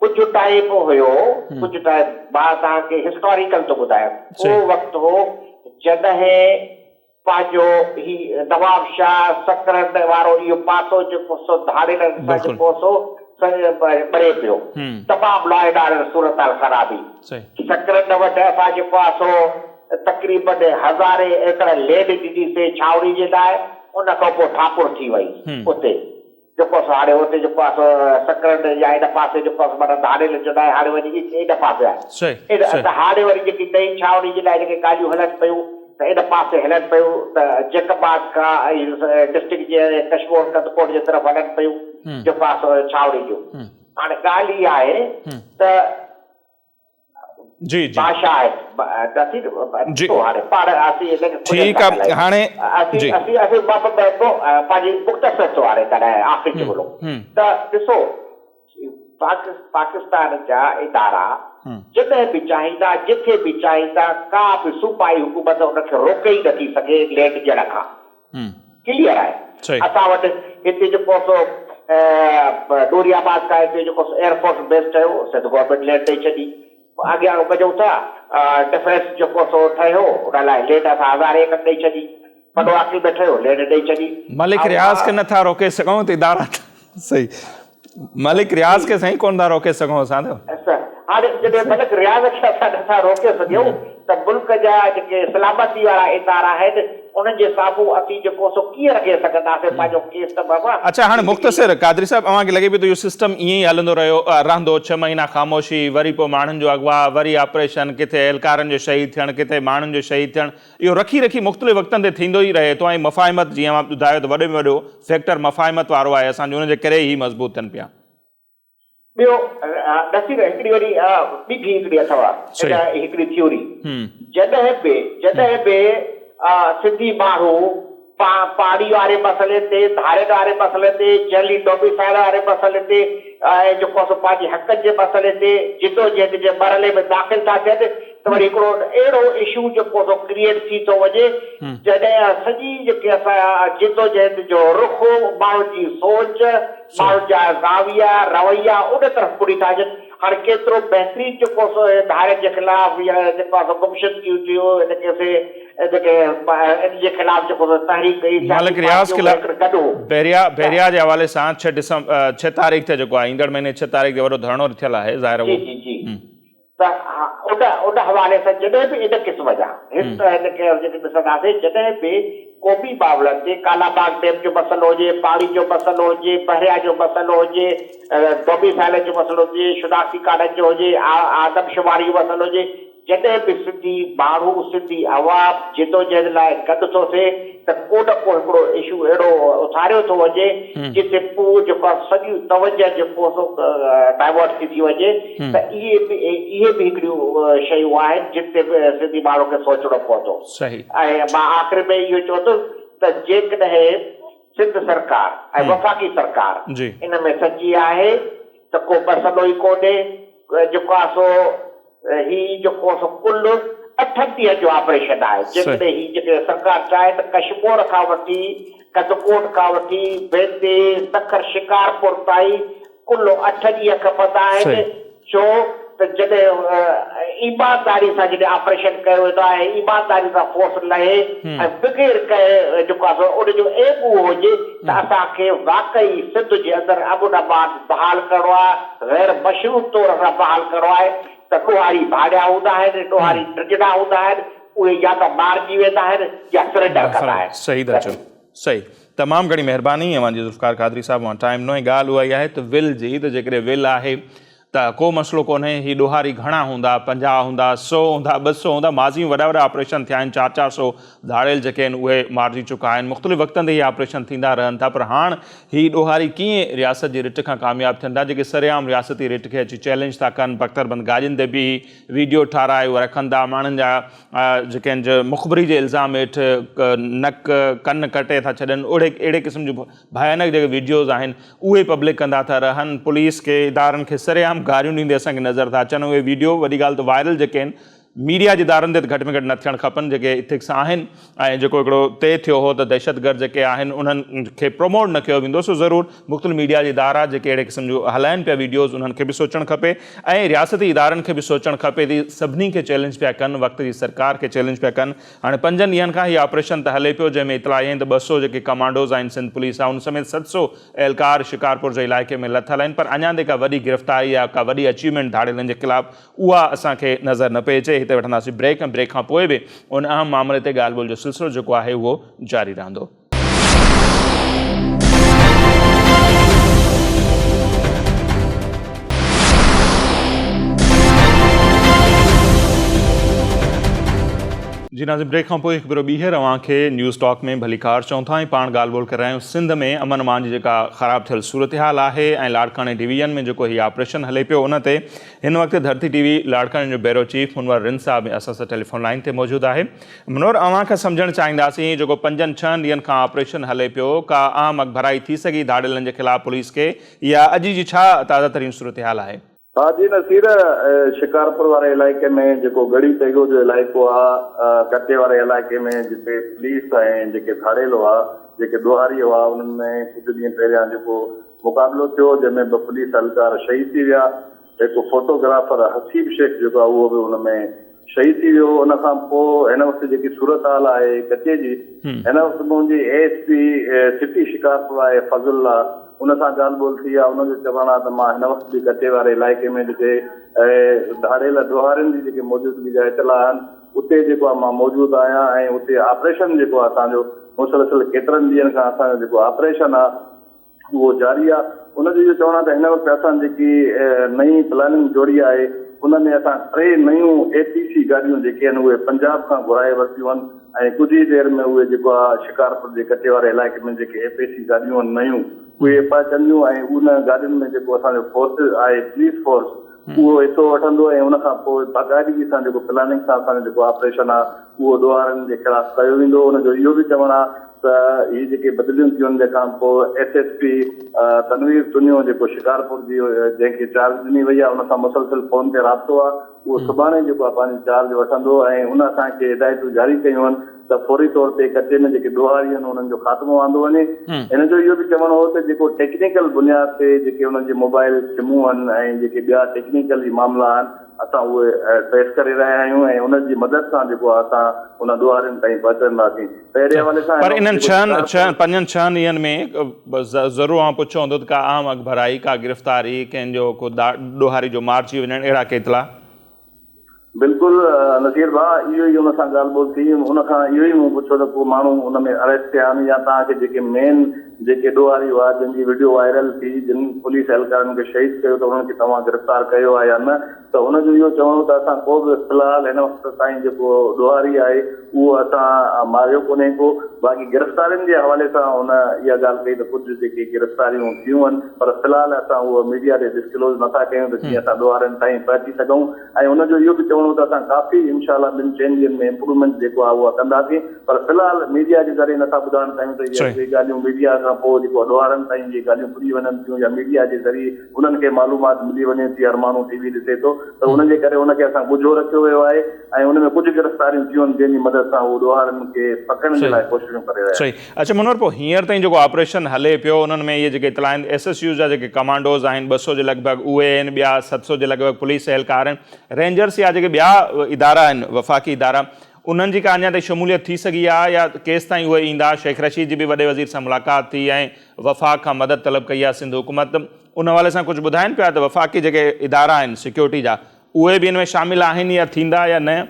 ڪجهه ٽائيم هيو ڪجهه ٽائيم مان توهان کي هسٽاريڪل ٿو ٻڌايان ڪو وقت هو جڏهن پنهنجو هي نواب شاهه سڪرنڊ وارو اهو پاسو جيڪو سو ڌاڙيلن سان جيڪو سو ٻري پيو تمام لا اينڊ آرڊر صورتحال خراب هئي سڪرنڊ وٽ اسان جيڪو آهي سو تقريبن هزارين ايڪڙ لينڊ ڏني سي ڇانوڻي جي لاء ان کان پوء ٺاپر ٿي وئي اتي جيڪو سو هاڻي اتي جيڪو آهي سو سڪرنڊ يا ان پاسي جيڪو آهي سو معنيٰ ڌاڙيل چوندا آهن هاڻي وڃي ان پاسي آهي ته هاڻي وري جيڪي نئين ڇانوڻي جي لاء جيڪي ڳالهيون هلن پيون ته ان پاسي هلن پيون ته جيڪب آباد کان ڊسٽرڪٽ جي ڪشمور ڪنڌڪوٽ جي طرف هلن پيون جيڪو آهي سو ڇانوڻي جون هاڻي ڳالهه اها آهي ته جي جي بادشاهه آهي جي هاڻي پاڻ اسين هن کي کليل ٺيڪ ٿا آ ڳالهايون هاڻي اسين جي اسين اسين پنهنجي مختصر ٿو هاڻي ڳالهايان آخري جملو ته ڏسو پاڪستان جا ادارا جڏهن به چاهيندا جٿي به چاهيندا ڪا به صوبائي حڪومت ان کي روڪي ئي نٿي سگهي لينڊ ڏيڻ کان ڪليئر آهي اسان وٽ هتي جيڪو سو ڊوري آباد کان هتي جيڪو سو ايئر فورس بيس ٺهيو سنڌ گورنمينٽ لينڊ ڏئي ڇڏي اڳيان وڃون ٿا ڊفينس جيڪو سو ٺهيو ان لاء لينڊ اسان هزارين ايڪڙ ڏئي ڇڏي پنو عاقل ۾ ٺهيو لينڊ ڏئي ڇڏي ملڪ رياض کي نٿا روڪي سگهون ته ادارا صحيح ملڪ رياض کي سائين ڪونه ٿا روڪي سگهون اسان ته. هاڻي جڏهن ملڪ رياض کي اسان نه ٿا روڪي سگهيون ته ملڪ جا جيڪي سلامتي وارا ادارا آهن انهن جي سامهون اسين جيڪو سو ڪيئن رکي سگهنداسين پنهنجو ڪيس ته بابا اڇا هاڻي مختصر قادري صاحب اوهان کي لڳي پيو ته اهو سسٽم ائين ئي هلندو رهيو رهندو ڇهه مهينا خاموشي وري پوء ماڻهن جو اغوا وري آپريشن ڪٿي اهلڪارن جو شهيد ٿيڻ ڪٿي ماڻهن جو شهيد ٿيڻ اهو رکي رکي مختلف وقتن تي ٿيندو ئي رهي ٿو ۽ مفاهمت جيئن اوهان ٻڌايو ته وڏي ۾ وڏو فيڪٽر مفاهمت وارو آهي اسان جو ان جي ڪري ئي هي مضبوط ٿين پيا. ٻيو نصير هڪڙي وري ٻي به هڪڙي اٿو هڪڙي ٿيوري جڏهن به جڏهن به سنڌي ماڻهو پاڻي واري مسئلي تي، ڌارين واري مسئلي تي، جعلي ڊوميسائل واري مسئلي تي ۽ جيڪو سو پنهنجي حقن جي مسئلي تي جدوجهد جي مرحلي ۾ داخل ٿا ٿين ته وري هڪڙو اهڙو اشو جيڪو سو ڪريئيٽ ٿي ٿو وڃي جڏهن سڄي جيڪي اسان جدوجهد جو رخ ماڻهن جي سوچ ماڻهن جا زاويا رويا ان طرف مڙي ٿا اچن هاڻي ڪيترو بهترين جيڪو سو ڌارين جي خلاف يا جيڪو آهي سو گمشدگيون ٿيون هن کي سي جيڪي ان جي خلاف جيڪو سو تحريڪ ڪئي سياسي ملڪ رياض پارٽيون خلاف هڪ گڏ هو بحريا ته بحريا جي حوالي سان ڇهه ڊسم ڇهه تاريخ تي جيڪو آهي ايندڙ مهيني ڇهه تاريخ تي وڏو ڌرڻو رٿيل آهي ظاهر جي اهو جي جي ته ان ان حوالي سان جڏهن به ان قسم جا هن هن کي جيڪي ڏسنداسين جڏهن به قومي معاملن تي ڪالا باغ ڊيم جو مسئلو هجي پاڻي جو مسئلو هجي بحريا جو مسئلو هجي ڊوميسائلن جو مسئلو هجي شناختي ڪارڊن جو هجي آدمشماري جو مسئلو هجي جڏهن به سنڌي ماڻهو، سنڌي عوام جدوجهد لاء گڏ ٿو ٿئي ته ڪو نه ڪو هڪڙو اشو اهڙو اٿاريو ٿو وڃي جتي پوء جيڪو آهي سڄي توجه جيڪو سو ڊائيورٽ ٿي ٿي وڃي ته اهي به اهي به هڪڙيون شيون آهن جن تي به سنڌي ماڻهو کي سوچڻو پوندو. ۽ مان آخر ۾ اهو چوندس ته جيڪڏهن سنڌ سرڪار ۽ وفاقي سرڪار ان ۾ سچي آهي ته ڪو مسئلو ئي ڪونهي جيڪو آهي سو هي جيڪو سو ڪل اٺن ڏينهن جو آپريشن آهي جيڪڏهن هي جيڪڏهن سرڪار چاهي ته ڪشمور کان وٺي ڪنڌڪوٽ کان وٺي ويندي سکر شڪارپور تائين ڪل اٺ ڏينهن کپندا آهن ڇو ته جڏهن ايمانداري سان جڏهن آپريشن ڪيو ويندو آهي ۽ ايمانداري سان فورس لهي ۽ بغير ڪنهن جيڪو آهي سو ان جو ايم اهو هجي ته اسان کي واقعي سنڌ جي اندر امن امان بحال ڪرڻو آهي غير مشروط طور سان بحال ڪرڻو آهي ته ڏوهاري ڀاڙيا هوندا آهن ڏوهاري ڊڄندا هوندا آهن اهي يا ته مارجي ويندا آهن يا سرينڊر ڪندا آهن. صحيح ٿا چئو صحيح تمام گهڻي مهرباني اوهان جي ذوالفقار قادري صاحب اوهان ٽائيم ڏنو ۽ ڳالهه اها ئي آهي ته ول جي ته جيڪڏهن ول آهي ته ڪو مسئلو ڪونهي، هي ڏوهاري گهڻا هوندا، 50 هوندا، سئو هوندا، 200 هوندا، ماضي ۾ وڏا وڏا آپريشن ٿيا آهن، چار چار سئو ڌاڙيل جيڪي آهن اهي مارجي چڪا آهن، مختلف وقتن تي هي آپريشن ٿيندا رهن ٿا پر هاڻ هي ڏوهاري ڪيئن رياست جي رٽ کان ڪامياب ٿين ٿا جيڪي سرعام رياستي رٽ کي اچي چئلينج ٿا ڪن، بختربند گاڏين تي بيهي ويڊيو ٺاهرائي اهي رکن ٿا، ماڻهن جا جيڪي آهن مخبري جي الزام هيٺ نڪ ڪن ڪٽي ٿا ڇڏن، اهڙي اهڙي قسم جون ڀيانڪ جيڪي وڊيوز آهن اهي پبلڪ ڪندا ٿا رهن پوليس کي ادارن کي سرعام گاريون ڏيندي اسان کي نظر ٿا اچن اهي وڊيو وڏي ڳالهه ته وائرل جيڪي آهن ميڊيا جي ادارن تي ته گهٽ ۾ گهٽ نه ٿيڻ کپن جيڪي اٿڪس آهن ۽ جيڪو هڪڙو طئي ٿيو هو ته دهشتگرد جيڪي آهن انهن کي پروموٽ نه ڪيو ويندو سو ضرور مختلف ميڊيا جي ادارا جيڪي اهڙي قسم جو هلائن پيا وڊيوز انهن کي به سوچڻ کپي ۽ رياستي ادارن کي به سوچڻ کپي ته سڀني کي چئلينج پيا ڪن وقت جي سرڪار کي چئلينج پيا ڪن هاڻي پنجن ڏينهن کان هي آپريشن ته هلي پيو جنهن ۾ اطلاع آهن ته 200 جيڪي ڪمانڊوز آهن سنڌ پوليس جا ان سميت 700 اهلڪار شڪارپور جي علائقي ۾ لٿل آهن پر اڃا تائين ڪا وڏي گرفتاري يا ڪا وڏي اچيومينٽ ڌاڙيلن جي خلاف اها اسان کي نظر نه پئي اچي. هتي وٺنداسين بريڪ ۽ بريڪ کان پوء به ان اهم مامري تي ڳالهه ٻولهه جو سلسلو جيڪو آهي اهو جاري رهندو. جي ناظرين بريڪ کان پوء هڪ ڀيرو ٻيهر اوهان کي نيوز ٽاڪ ۾ ڀليڪار چئون ٿا ۽ پاڻ ڳالهه ٻولهه ڪري رهيا آهيون سنڌ ۾ امن امان جي جيڪا خراب ٿيل صورتحال آهي ۽ لاڙڪاڻي ڊويزن ۾ جيڪو هي آپريشن هلي پيو ان تي هن وقت ڌرتي ٽي وي لاڙڪاڻي جو بيورو چيف منور رند صاحب اسان سان ٽيليفون لائين تي موجود آهي منور اوهان کان سمجهڻ چاهينداسين جيڪو پنجن ڇهن ڏينهن کان آپريشن هلي پيو ڪا اهم اڳڀرائي ٿي سگهي ڌاڙيلن جي خلاف پوليس کي يا اڄ جي ڇا تازه ترين صورتحال آهي؟ ها جي نصير شڪارپور واري علائقي ۾ جيڪو ڳڙهي تيغو جو علائقو آ ڪچي واري علائقي ۾ جتي پوليس ۽ جيڪي ڌاڙيل هئا جيڪي ڏوهاري هئا انهن ۾ ڪجهه ڏينهن پهريان جيڪو مقابلو ٿيو جنهن ۾ ٻه پوليس اهلڪار شهيد ٿي ويا هڪ فوٽو گرافر حسيب شيخ جيڪو آهي اهو به ان ۾ شهيد ٿي ويو ان کان پوء هن وقت جيڪي صورتحال آهي ڪچي جي هن وقت منهنجي اي ايس پي سٽي شڪارپور آهي فضل الله ان سان ڳالهه ٻولهه ٿي آهي ان جو چوڻ آهي ته مان هن وقت به ڪچي واري علائقي ۾ جتي ڌاڙيل ڏوهارين جي جيڪي موجودگي جا اطلاع آهن اتي جيڪو آهي مان موجود آهيان ۽ اتي آپريشن جيڪو آهي اسان جو مسلسل ڪيترن ڏينهن کان اسان جو جيڪو آپريشن آهي اهو جاري آهي. ان جو اهو چوڻ آهي ته هن وقت اسان جيڪي نئين پلاننگ جوڙي آهي ان ۾ اسان ٽي نيون اي پي سي گاڏيون جيڪي آهن اهي پنجاب کان گهرائي ورتيون آهن ۽ ڪجهه ئي دير ۾ اهي جيڪو آهي شڪارپور جي ڪچي واري علائقي ۾ جيڪي اي پي سي گاڏيون آهن نيون اهي پهچنديون ۽ ان گاڏين ۾ جيڪو اسان جو فورس آهي پوليس فورس اهو حصو وٺندو ۽ ان کان پوء باقاعدگي سان جيڪو پلاننگ سان اسان جو جيڪو آپريشن آهي اهو ڏوهارين جي خلاف ڪيو ويندو. ان جو اهو به چوڻ آهي ته هي جيڪي بدليون ٿيون جنهن کان پوء S S P Tanveer Tunio جيڪو شڪارپور جي جنهن کي چارج ڏني وئي آهي ان سان مسلسل فون تي رابطو آهي اهو سڀاڻي جيڪو آهي پنهنجي چارج وٺندو ۽ ان اسان کي هدايتون جاري ڪيون آهن ته فوري طور تي ڪچي ۾ جيڪي ڏوهاري آهن انهن جو خاتمو آندو وڃي. هن جو اهو به چوڻ هو ته جيڪو ٽيڪنيڪل بنياد تي جيڪي انهن جي موبائل سمون آهن ۽ جيڪي ٻيا ٽيڪنيڪلي معاملا آهن اسان اهي ٽريس ڪري رهيا آهيون ۽ انهن جي مدد سان جيڪو آهي اسان انهن ڏوهارين تائين پهچنداسين ته اهڙي حوالي سان پر انهن ڇهن ڇهن پنجن ڇهن ڏينهن ۾ ضرور اوهان پڇيو هوندو ته ڪا اهم اڳڀرائي ڪا گرفتاري ڪنهن جو ڪو ڏوهاري جو مارجي وڃڻ اهڙا ڪي اطلاع؟ بلڪل نصير ڀاء اهو ئي ان سان ڳالهه ٻولهه ٿي ان کان اهو ئي مون پڇيو ته ڪو ماڻهو ان ۾ اريسٽ ٿيا آهن يا توهان کي جيڪي مين جيڪي ڏوهاري هئا جن جي وڊيو وائرل ٿي جن پوليس اهلڪارن کي شهيد ڪيو ته انهن کي توهان گرفتار ڪيو آهي يا نه ته هن جو اهو چوڻ هو ته اسان ڪو به في الحال هن وقت تائين جيڪو ڏوهاري آهي اهو اسان ماريو ڪونهي ڪو باقي گرفتارين جي حوالي سان هن اها ڳالهه ڪئي ته ڪجهه جيڪي گرفتاريون ٿيون آهن پر في الحال اسان اهو ميڊيا تي ڊسڪلوز نٿا ڪيون ته جيئن اسان ڏوهارين تائين پهچي سگهون ۽ ان جو اهو به چوڻ هو ته اسان ڪافي انشاء الله ٻن چئن ڏينهن ۾ امپروومينٽ جيڪو آهي اها ڪنداسين پر في الحال ميڊيا جي ذريعي نٿا ٻڌائڻ چاهيون ته اهي ڳالهيون ميڊيا سان. کان پوء جيڪو ڏوهارن تائين اهي ڳالهيون پڄي وڃن ٿيون يا ميڊيا جي ذريعي انهن کي معلومات ملي وڃي ٿي هر ماڻهو ٽي وي ڏسي ٿو ته ان جي ڪري ان کي اسان ڳجهو رکيو ويو آهي ۽ ان ۾ ڪجهه گرفتاريون ٿيون آهن جنهن جي مدد سان هو ڏوهارن کي پڪڙڻ جي لاء ڪوششون ڪري رهيا آهن. صحيح اڇا منور پوء هينئر تائين جيڪو آپريشن هلي پيو انهن ۾ اهي جيڪي اطلاع آهن ايس ايس يوز جا جيڪي ڪمانڊوز آهن 200 جي لڳ ڀڳ اهي آهن ٻيا 700 جي لڳ ڀڳ پوليس اهلڪار آهن رينجرس يا جيڪي ٻيا ادارا آهن وفاقي ادارا انهن جي ڪا اڃا تائين شموليت ٿي سگهي آهي يا ڪيستائين اهي ايندا؟ شيخ رشيد جي به وڏي وزير سان ملاقات ٿي ۽ وفاق کان مدد طلب ڪئي آهي سنڌ حڪومت ان حوالي سان ڪجهه ٻڌائين پيا ته وفاقي جيڪي ادارا آهن سيڪيورٽي جا اهي به ان ۾ شامل آهن يا ٿيندا يا نه؟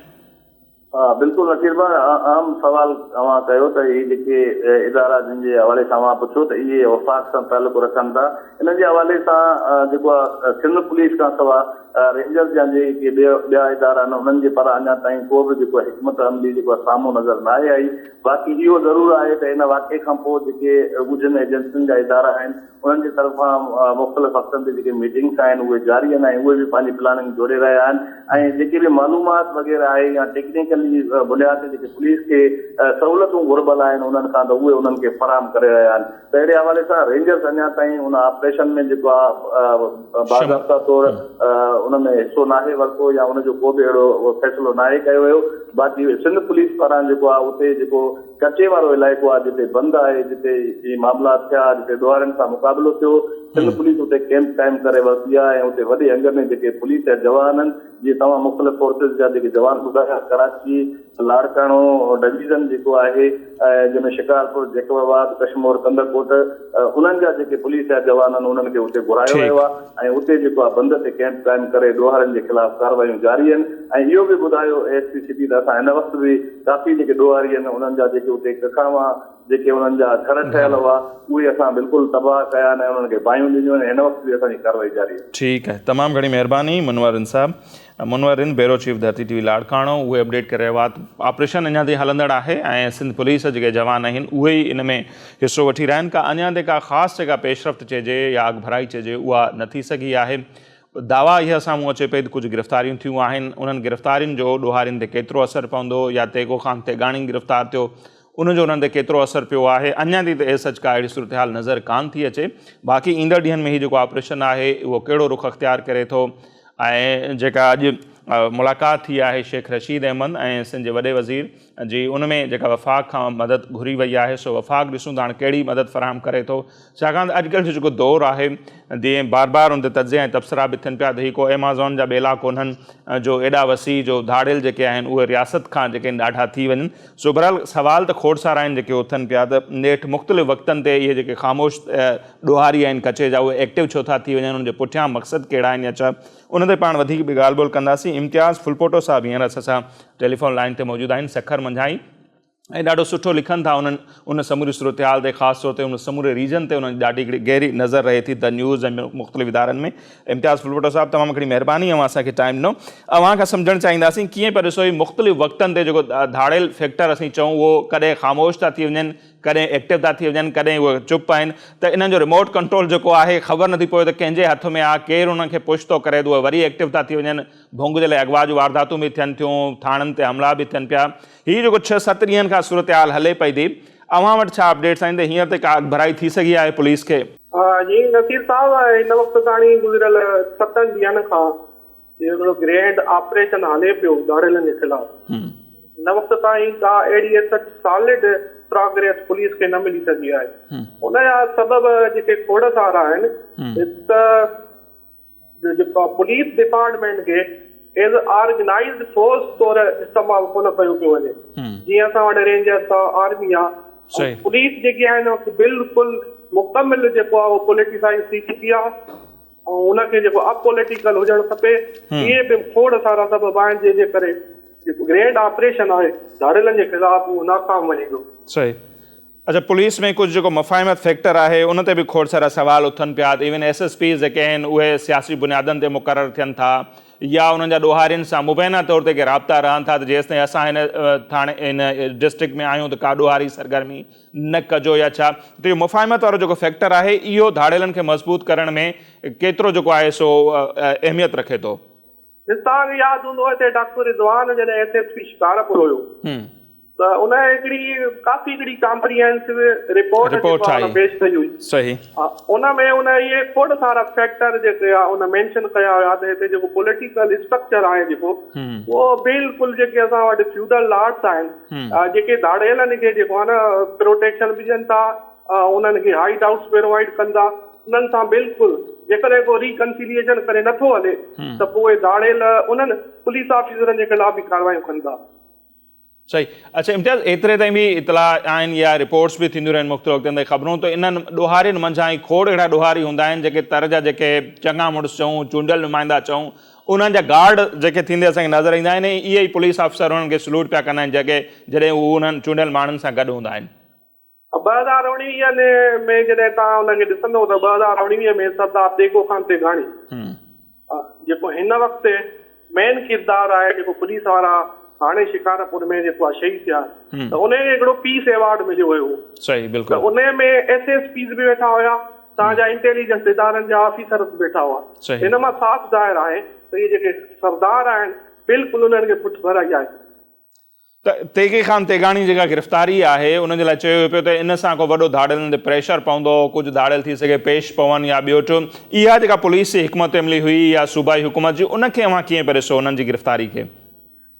ها بلڪل نصير ڀاء اهم سوال اوهان ڪيو ته هي جيڪي ادارا جن جي حوالي سان اوهان پڇيو ته اهي وفاق سان تعلق رکن ٿا انهن جي حوالي سان جيڪو آهي سنڌ پوليس کان سواء رينجرز يا جيڪي ٻيا ادارا آهن انهن جي پاران اڃا تائين ڪو به جيڪو آهي حڪمت عملي جيڪو آهي سامهون نظر ناهي آئي باقي اهو ضرور آهي ته ان واقعي کان پوء جيڪي ڳجهن ايجنسين جا ادارا آهن انهن جي طرفان مختلف وقتن تي جيڪي ميٽنگس آهن اهي جاري آهن ۽ اهي به پنهنجي پلاننگ جوڙي رهيا آهن ۽ جيڪي به معلومات وغيره آهي يا ٽيڪنيڪلي بنياد تي جيڪي پوليس کي سهولتون گهربل آهن انهن کان ته اهي انهن کي فراهم ڪري رهيا آهن ته اهڙي حوالي سان رينجرز اڃا تائين ان آپريشن ۾ جيڪو آهي باضابطا طور ان ۾ حصو ناهي ورتو يا ان جو ڪو به اهڙو فيصلو ناهي ڪيو ويو باقي سنڌ پوليس پاران جيڪو آهي اتي جيڪو ڪچي وارو علائقو آهي جتي بند آهي جتي هي معاملا ٿيا جتي ڏوهارين سان مقابلو ٿيو سنڌ پوليس اتي ڪيمپ قائم ڪري ورتي آهي ۽ اتي وڏي انگ ۾ جيڪي پوليس جا جوان آهن جيئن توهان مختلف فورسز جا جيڪي جوان ٻڌايا ڪراچي لاڙڪاڻو ڊويزن جيڪو آهي جنهن ۾ شڪارپور جيڪب آباد ڪشمور ڪنڌڪوٽ انهن جا جيڪي پوليس جا جوان آهن انهن کي اتي گهرايو ويو آهي ۽ اتي جيڪو آهي بند تي ڪيمپ قائم ڪري ڏوهارين جي خلاف ڪارروايون جاري آهن ۽ اهو به ٻڌايو ايس پي سٽي ته اسان هن وقت به ڪافي جيڪي ڏوهاري آهن انهن جا جيڪي اتي ڪکاوان جيڪي انهن جا گهر ٺهيل هئا اهي اسان بلڪل تباهه ڪيا آهن ۽ انهن کي باهيون ڏنيون آهن هن وقت به اسان جي ڪارروائي جاري آهي. ٺيڪ آهي تمام گهڻي مهرباني منور رند صاحب. Munawar Rind bureau chief Dharti T V Larkana اهي اپڊيٽ ڪري رهيو آهي ته آپريشن اڃا تائين هلندڙ آهي ۽ سنڌ پوليس جا جيڪي جوان آهن اهي ئي ان ۾ حصو وٺي رهيا آهن ڪا اڃا تائين ڪا خاص جيڪا پيش رفت چئجي يا اڳڀرائي چئجي اها نه ٿي سگهي آهي دعويٰ اها سامهون اچي پئي ته ڪجهه گرفتاريون ٿيون آهن انهن گرفتارين جو ڏوهارين تي ڪيترو اثر پوندو يا تيغو خان تيغاڻي گرفتار ٿيو ان جو انهن تي ڪيترو اثر پيو آهي اڃا تائين ته ايز سچ ڪا اهڙي صورتحال نظر ڪانه ٿي اچي باقي ايندڙ ڏينهن ۾ هي جيڪو آپريشن آهي اهو ڪهڙو رخ اختيار ڪري ٿو ۽ جيڪا اڄ ملاقات ٿي آهي شيخ رشيد احمد ۽ سنڌ جي وڏي وزير جي ان ۾ جيڪا وفاق کان مدد گهري وئي آهي سو وفاق ڏسون ته هاڻ ڪهڙي مدد فراهم ڪري ٿو ڇاڪاڻ ته اڄڪلهه جو جيڪو دور آهي جيئن بار بار ان تي تجزيا ۽ تبصرا به ٿين پيا ته هي ڪو ايمازون جا ٻيلا ڪونهن جو ايڏا وسيع جو ڌاڙيل جيڪي آهن اهي رياست کان جيڪي ڏاڍا ٿي وڃن سو بهرحال سوال ته کوڙ سارا آهن جيڪي اٿن پيا ته نيٺ مختلف وقتن تي اهي جيڪي خاموش ڏوهاري آهن ڪچي جا اهي ايڪٽو ڇو ٿا ٿي وڃن ان جي پٺيان مقصد ڪهڙا آهن يا ڇا ان تي پاڻ وڌيڪ به ڳالهه ٻولهه ڪنداسين امتياز ڦلپوٽو صاحب هينئر اسان سان ٽيليفون لائين تي موجود آهن سکر منجهان ئي ۽ ڏاڍو سٺو لکن ٿا انهن ان سموري صورتحال تي خاص طور تي ان سموري ريجن تي انهن جي ڏاڍي هڪڙي گهري نظر رهي ٿي the news ۽ مختلف ادارن ۾ امتياز ڦلپوٽو صاحب تمام گهڻي مهرباني اوهان اسان کي ٽائيم ڏنو اوهان کان سمجهڻ چاهينداسين ڪيئن پيا ڏسو هي مختلف وقتن تي جيڪو ڌاڙيل فيڪٽر اسين چئون اهو ڪڏهن خاموش ٿا ٿي وڃن ڪڏهن ايڪٽو ٿا ٿي وڃن ڪڏهن اهي چپ آهن ته انهن جو ريموٽ ڪنٽرول جيڪو آهي خبر نٿي پوي ته ڪنهن جي هٿ ۾ آهي ڪير انهن کي پش ٿو ڪري ته اهي وري ايڪٽو ٿا ٿي وڃن ڀونگ جي لاء اغوا جون وارداتون به ٿين ٿيون ٿاڻن تي حملا به ٿين پيا هي جيڪو ڇهه ست ڏينهن کان صورتحال هلي پئي ٿي اوهان وٽ ڇا اپڊيٽس آهن ته هينئر تي ڪا اڳڀرائي ٿي سگهي آهي پوليس کي؟ جي نصير صاحب هن وقت تاڻي گذريل ستن ڏينهن کان اهو هڪڙو گرينڊ آپريشن هلي پيو ڌاڙيلن جي خلاف هن وقت تائين ڪا اهڙي سچ سالڊ پراگريس پوليس کي نه ملي سگهي آهي ان جا سبب جيڪي کوڙ سارا آهن هڪ ته جيڪو پوليس ڊپارٽمينٽ کي ايز آرگنائزڊ فورس طور استعمال ڪونه ڪيو پيو وڃي جيئن اسان وٽ رينجرس آ آرمي آ پوليس جيڪي آهي هن وقت بلڪل مڪمل جيڪو آ اهو پوليٽيسائز ٿي چڪي آ ۽ ان کي جيڪو اپ پوليٽيڪل هجڻ کپي اهي به کوڙ سارا سبب آهن جنهن جي ڪري جيڪو گرينڊ آپريشن آهي ڌاڙيلن جي خلاف اهو ناڪام وڃي ٿو. صحيح اڇا پوليس ۾ ڪجهه جيڪو مفاهمت فيڪٽر آهي ان تي به کوڙ سارا سوال اٿن پيا ته ايون ايس ايس پيز جيڪي آهن اهي سياسي بنيادن تي مقرر ٿين ٿا يا انهن جا ڏوهارين سان مبينا طور تي ڪي رابطا رهن ٿا ته جيستائين اسان هن ٿاڻي هن ڊسٽرڪٽ ۾ آهيون ته ڪا ڏوهاري سرگرمي نه ڪجو يا ڇا ته اهو مفاهمت وارو جيڪو فيڪٽر آهي اهو ڌاڙيلن کي مضبوط ڪرڻ ۾ ڪيترو جيڪو آهي سو اهميت رکي ٿو. توهان کي ياد هوندو هتي ڊاڪٽر رضوان جڏهن ايس ايس پي شڪارپور هيو ته ان هڪڙي ڪافي هڪڙي ڪامپريهنسو رپورٽ جيڪو آهي پيش ڪئي هئي. صحيح. ان ۾ ان اهي کوڙ سارا فيڪٽر جيڪي آ ان مينشن ڪيا هيا ته هتي جيڪو پوليٽيڪل اسٽرڪچر آهي جيڪو اهو بلڪل جيڪي اسان وٽ فيوڊل لارڊس آهن جيڪي ڌاڙيلن کي جيڪو آهي نه پروٽيڪشن به ڏين ٿا انهن کي هائيڊ آئوٽس پرووائيڊ ڪن ٿا انهن سان بلڪل جيڪڏهن ڪو ريڪنسيليئيشن ڪري نٿو هلي ته پوء ڌاڙيل انهن پوليس آفيسرن جي خلاف به ڪاروايون ڪن ٿا. صحيح اڇا امتياز ايتري تائين به اطلاع آهن يا رپورٽس به ٿينديون رهن مختلف وقتن تي خبرون ته انهن ڏوهارين منجهان ئي کوڙ اهڙا ڏوهاري هوندا آهن جيڪي تر جا جيڪي چڱا مڙس چئون چونڊيل نمائندا چئون انهن جا گارڊ جيڪي ٿيندي اسان کي نظر ايندا آهن ۽ اهي ئي پوليس آفيسر انهن کي سلوٽ پيا ڪندا آهن جيڪي جڏهن هو انهن چونڊيل ماڻهن سان گڏ هوندا آهن. 2019 ۾ جڏهن توهان ان کي ڏسندو ته 2019 ۾ سردار تيغو خان تيغاڻي جيڪو هن وقت مين ڪردار آهي جيڪو پوليس وارا هاڻي شڪارپور ۾ جيڪو آهي شهيد ٿيا ته ان کي هڪڙو پيس ايوارڊ مليو هيو صحيح بلڪل ته ان ۾ ايس ايس پيز به ويٺا هيا توهان جا انٽيليجنس ادارن جا آفيسر به ويٺا هئا ان مان صاف ظاهر آهي ته اهي جيڪي سردار آهن بلڪل انهن کي پٺڀرائي آهي. ته تيغي خان تيغاڻي جيڪا گرفتاري آهي ان جي لاء چيو ويو پيو ته ان سان ڪو وڏو ڌاڙيلن تي پريشر پوندو، ڪجهه ڌاڙيل ٿي سگهي پيش پون يا ٻيو ٽيو، اها جيڪا پوليس جي حڪمت عملي هئي يا صوبائي حڪومت جي ان کي اوهان ڪيئن پيا ڏسو انهن جي گرفتاري کي؟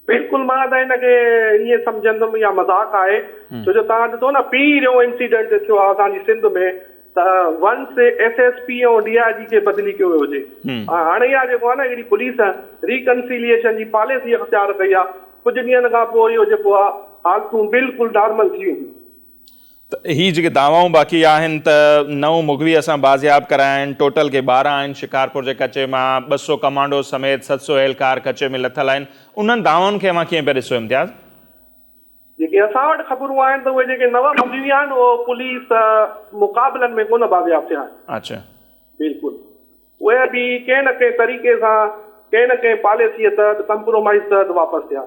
بلڪل مان ته ان کي ائين سمجهندم اها مذاق آهي ڇو جو توهان ڏسو نه پهريون انسيڊنٽ ٿيو آهي اسان جي سنڌ ۾ ته ونس S S P ۽ D I G کي بدلي ڪيو ويو هجي ۽ هاڻي اها جيڪو آهي نه هڪڙي پوليس ريڪنسيليئيشن جي پاليسي اختيار ڪئي آهي ڪجهه ڏينهن کان پوء اهو جيڪو آهي حالتون بلڪل نارمل ٿي وينديون. ته هي جيڪي دعوائون باقي آهن ته نو مغوي اسان بازياب ڪرايا آهن، ٽوٽل ڪي 12 آهن، شڪارپور جي ڪچي مان 200 ڪمانڊوز سميت 700 اهلڪار ڪچي ۾ لٿل آهن، انهن دعوائن کي اوهان ڪيئن پيا ڏسو امتياز؟ جيڪي اسان وٽ خبرون آهن ته اهي جيڪي نو مغوي آهن اهي پوليس مقابلن ۾ ڪونه بازياب ٿيا آهن. اڇا. بلڪل. اهي به ڪنهن نه ڪنهن طريقي سان ڪنهن نه ڪنهن پاليسيء تحت ڪمپرومائيز تحت واپس ٿيا.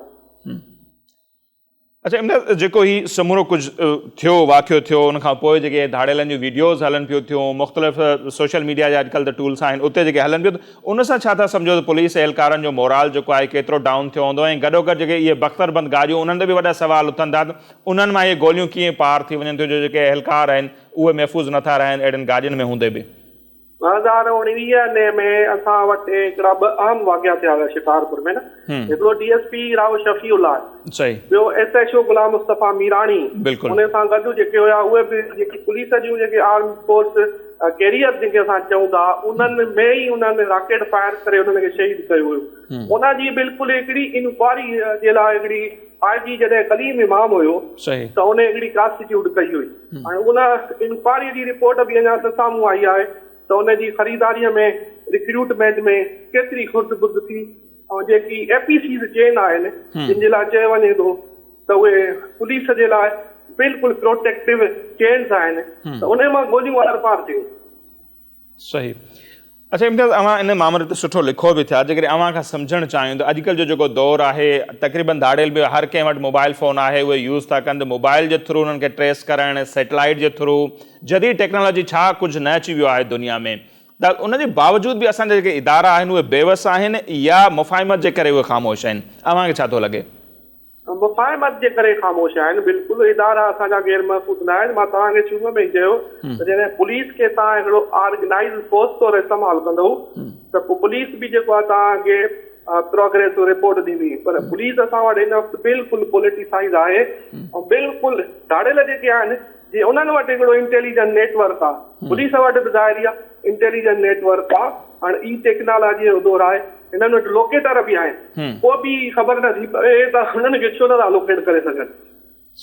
اڇا امداد جيڪو هي سمورو ڪجهه ٿيو واقعو ٿيو ان کان پوء جيڪي ڌاڙيلن جون ويڊيوز هلن پيون ٿيون مختلف سوشل ميڊيا جا اڄڪلهه ته ٽولس آهن اتي جيڪي هلن پيون ته ان سان ڇا ٿا سمجهو ته پوليس اهلڪارن جو مورال جيڪو آهي ڪيترو ڊائون ٿيو هوندو ۽ گڏوگڏ جيڪي اهي بختر بند گاڏيون انهن تي به وڏا سوال اٿن ٿا ته انهن مان اهي گوليون ڪيئن پار ٿي وڃن ٿيون جو جيڪي اهلڪار آهن اهي محفوظ نٿا رهن اهڙين گاڏين ۾ هوندي به. 2019 ۾ اسان وٽ هڪڙا ٻه اهم واقعا ٿيا هيا شڪارپور ۾ نه هڪڙو D S P Rao Shafiullah ٻيو S H O Ghulam Mustafa Mirani ان سان گڏ جيڪي هيا اهي به جيڪي پوليس جون جيڪي آرم فورس ڪيريئر جن کي اسان چئون ٿا انهن ۾ ئي انهن راڪيٽ فائر ڪري انهن کي شهيد ڪيو ويو ان جي بلڪل هڪڙي انڪوائري جي لاء هڪڙي آء جي جڏهن ڪليم امام هيو ته ان هڪڙي ڪانسٽيٽيوٽ ڪئي هئي ۽ ان انڪوائري جي رپورٽ به اڃا ته سامهون آئي آهي ته ان جي خريداري ۾ ريڪروٽمينٽ ۾ ڪيتري خرد برد ٿي ۽ جيڪي اي پي سيز چين آهن جن جي لاء چيو وڃي ٿو ته اهي پوليس جي لاء بلڪل پروٽيڪٽو چينز آهن ته ان مان گوليون آر پار ٿيون. صحيح. اڇا امتياز اوهان ان مامري تي سٺو لکو به ٿيا جيڪڏهن اوهان کان سمجهڻ چاهيون ته اڄڪلهه جو جيڪو دور آهي تقريبن ڌاڙيل به هر ڪنهن وٽ موبائل فون آهي اهي يوز ٿا ڪن ته موبائل جي ٿرو انهن کي ٽريس ڪرڻ سيٽلائيٽ جي ٿرو جديد ٽيڪنالاجي ڇا ڪجهه نه اچي ويو آهي دنيا ۾ ته ان جي باوجود به اسان جا جيڪي ادارا آهن اهي بيوس آهن يا مفاهمت جي ڪري اهي خاموش آهن اوهان کي ڇا ٿو لڳي؟ مفاهمت جي ڪري خاموش آهن، بلڪل ادارا اسان جا غير محفوظ نه آهن، مان توهان کي شروع ۾ ئي چيو ته جڏهن پوليس کي توهان هڪڙو آرگنائيز فورس طور استعمال ڪندؤ ته پوء پوليس به جيڪو آهي توهان کي پروگريس رپورٽ ڏيندي پر پوليس اسان وٽ هن وقت بلڪل پوليٽيسائيز آهي ۽ بلڪل ڌاڙيل جيڪي آهن جي انهن وٽ هڪڙو انٽيليجنٽ نيٽ ورڪ آ پوليس وٽ به ظاهري آ انٽيليجنٽ نيٽ ورڪ آ هاڻ اي ٽيڪنالاجي جو دور آهي هنن وٽ لوڪيٽر به آهن پوء به خبر نه ٿي پوي ته هنن کي ڇو نه ٿا لوڪيٽ ڪري سگهن.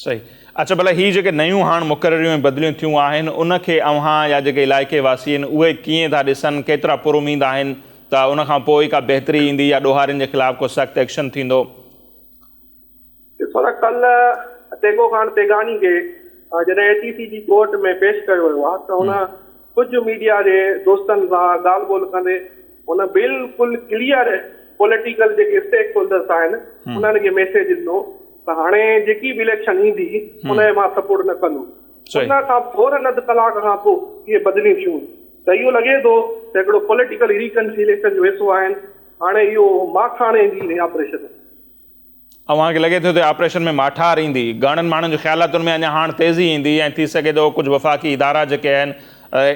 صحيح اڇا ڀلا هي جيڪي نيون هاڻ مقرريون ۽ بدليون ٿيون آهن ان کي اوهان يا جيڪي علائقي واسي آهن اهي ڪيئن ٿا ڏسن ڪيترا پر اميد آهن ته ان کان پوء ئي ڪا بهتري ايندي يا ڏوهارين جي خلاف ڪو سخت ايڪشن ٿيندو. ڏسو ته ڪلهه تيغو خان تيغاني کي جڏهن اي ٽي سي جي ڪورٽ ۾ پيش ڪيو ويو آهي ته هن ڪجهه ميڊيا جي دوستن سان ڳالهه ٻولهه ڪندي هن بلڪل ڪليئر پوليٽيڪل جيڪي اسٽيڪ هولڊرس آهن انهن کي ميسيج ڏنو ته هاڻي جيڪي به اليڪشن ايندي ان کي مان سپورٽ نه ڪندس. ان کان فورن اڌ ڪلاڪ کان پوء اهي بدليون ٿيون ته اهو لڳي ٿو ته هڪڙو پوليٽيڪل ريڪنسيليشن جو حصو آهن هاڻي اهو ماکاڻي جي آپريشن. اوهان کي لڳي ٿو ته آپريشن ۾ ماٺار ايندي؟ گهڻن ماڻهن جو خيال آهي ته ان ۾ اڃا هاڻ تيزي ايندي ۽ ٿي سگهي ٿو ڪجهه وفاقي ادارا جيڪي آهن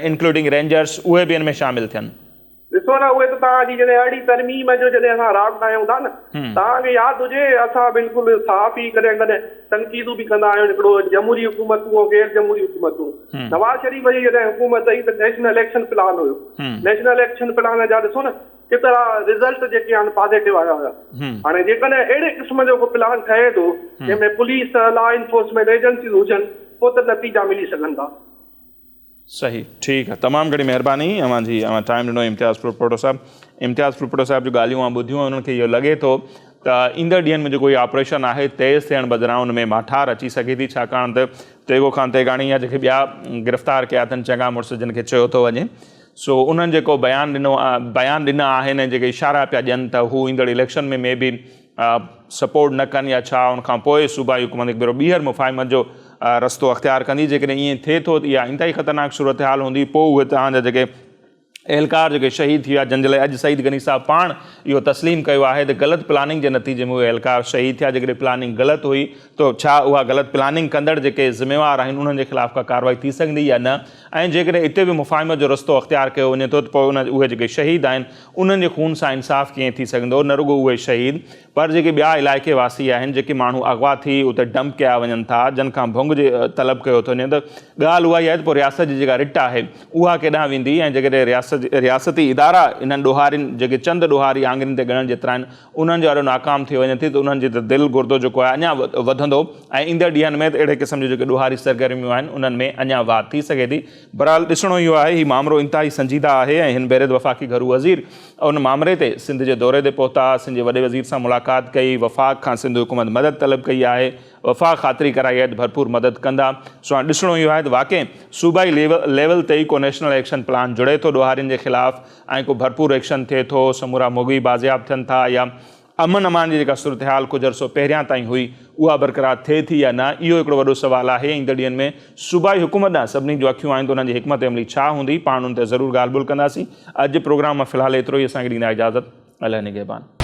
انڪلوڊنگ رينجرز اهي به ان ۾ شامل ٿين. ڏسو نه اهي ته توهان جي جڏهن اهڙي ترميم جو جڏهن اسان راڳ ڳايون ٿا نه توهان کي ياد هجي اسان بلڪل صحافي ڪڏهن ڪڏهن تنقيدون به ڪندا آهيون هڪڙو جمهوري حڪومتون ۽ غير جمهوري حڪومتون نواز شريف جي جڏهن حڪومت هئي ته نيشنل ايڪشن پلان هيو نيشنل ايڪشن پلان جا ڏسو نه ڪيترا رزلٽ جيڪي آهن پازيٽو آيا هيا هاڻي جيڪڏهن اهڙي قسم جو ڪو پلان ٺهي ٿو جنهن ۾ پوليس لا انفورسمينٽ ايجنسيز هجن پوء ته نتيجا ملي سگهن ٿا. صحيح ٺيڪ آ تمام گهڻي مهرباني اوهان جي اوهان ٽائيم ڏنو امتياز ڦلپوٽو صاحب امتياز ڦلپوٽو صاحب جون ڳالهيون اوهان ٻڌيون انهن کي اهو لڳي ٿو ته ايندڙ ڏينهن ۾ جيڪو هي آپريشن آهي تيز ٿيڻ بدران ان ۾ ماٺار اچي سگهي ٿي ڇاڪاڻ ته تيغو خان تيغاڻي يا جيڪي ٻيا گرفتار ڪيا اٿن چڱا مڙس جن کي چيو ٿو وڃي سو انهن جيڪو بيان ڏنو بيان ڏنا آهن ۽ جيڪي اشارا پيا ڏين ته هو ايندڙ اليڪشن ۾ مي بي سپورٽ نه ڪن يا ڇا ان کان پوء صوبائي حڪومت هڪ ڀيرو ٻيهر مفاهمت جو رستو اختيار ڪندي جيڪڏهن ائين ٿئي ٿو ته اها انتهائي خطرناڪ صورتحال هوندي پوء اهي توهان جا جيڪي اهلڪار جيڪي شهيد ٿي ويا جن جي لاء اڄ سعيد غني صاحب پاڻ اهو تسليم ڪيو آهي ته غلط پلاننگ جي نتيجي ۾ اهي اهلڪار شهيد ٿيا جيڪڏهن پلاننگ غلط هئي ته ڇا اها غلط پلاننگ ڪندڙ جيڪي ذميوار آهن انهن جي خلاف ڪا ڪارروائي ٿي سگهندي يا نه ۽ جيڪڏهن اتي به مفاهمت جو رستو اختيار ڪيو وڃي ٿو ته پوء ان اهي جيڪي شهيد آهن انهن جي خون سان انصاف ڪيئن ٿي سگهندو نه رڳو اهي شهيد پر جيڪي ٻيا علائقي واسي آهن جيڪي ماڻهو اغوا ٿي اتي ڊمپ ڪيا وڃن ٿا جن کان ڀونگ جي طلب ڪيو ٿو وڃي ته ڳالهه اها ئي آهي ته پوء رياست جي جيڪا رٽ آهي اها ڪيڏانهن ويندي ۽ جيڪڏهن رياست رياستي ادارا انهن ڏوهارين جيڪي چند ڏوهاري آڱرين تي ڳڻڻ جيترا آهن انهن جو آڏو ناڪام ٿي وڃي ٿي ته انهن جي ته دل گردو جيڪو آهي اڃا وڌندو ۽ ايندڙ ڏينهن ۾ ته اهڙي قسم جون جيڪي ڏوهاري سرگرميون آهن انهن ۾ اڃا واڌ ٿي سگهي ٿي. بهرحال ڏسڻو اهو آهي هي مامرو انتهائي سنجيده آهي ۽ هن ڀيري ته وفاقي گهرو وزير ان مامري تي سنڌ جي دوري تي پهتا، سنڌ جي وڏي وزير سان ملاقات ڪئي، وفاق کان سنڌ حڪومت مدد طلب ڪئي آهي، وفاق خاطري ڪرائي آهي ته ڀرپور مدد ڪندا، سو هاڻ ڏسڻو اهو آهي ته واقعي صوبائي ليول تي ئي ڪو نيشنل ايڪشن پلان جڙي ٿو ڏوهارين جي خلاف ۽ ڪو ڀرپور ايڪشن ٿئي ٿو، سمورا مغوي بازياب ٿين ٿا يا امن امان جي جيڪا صورتحال ڪجهه عرصو پهريان تائين هئي اها برقرار ٿئي ٿي يا نه اهو هڪڙو وڏو سوال آهي. ايندڙ ڏينهن ۾ صوبائي حڪومت ڏانهن سڀني جون اکيون آهن ته انهن جي حڪمت عملي ڇا هوندي، پاڻ ان تي ضرور ڳالهه ٻولهه ڪنداسين. اڄ جي پروگرام مان في الحال ايترو ئي اسان کي ڏيندا اجازت. الله نگهبان.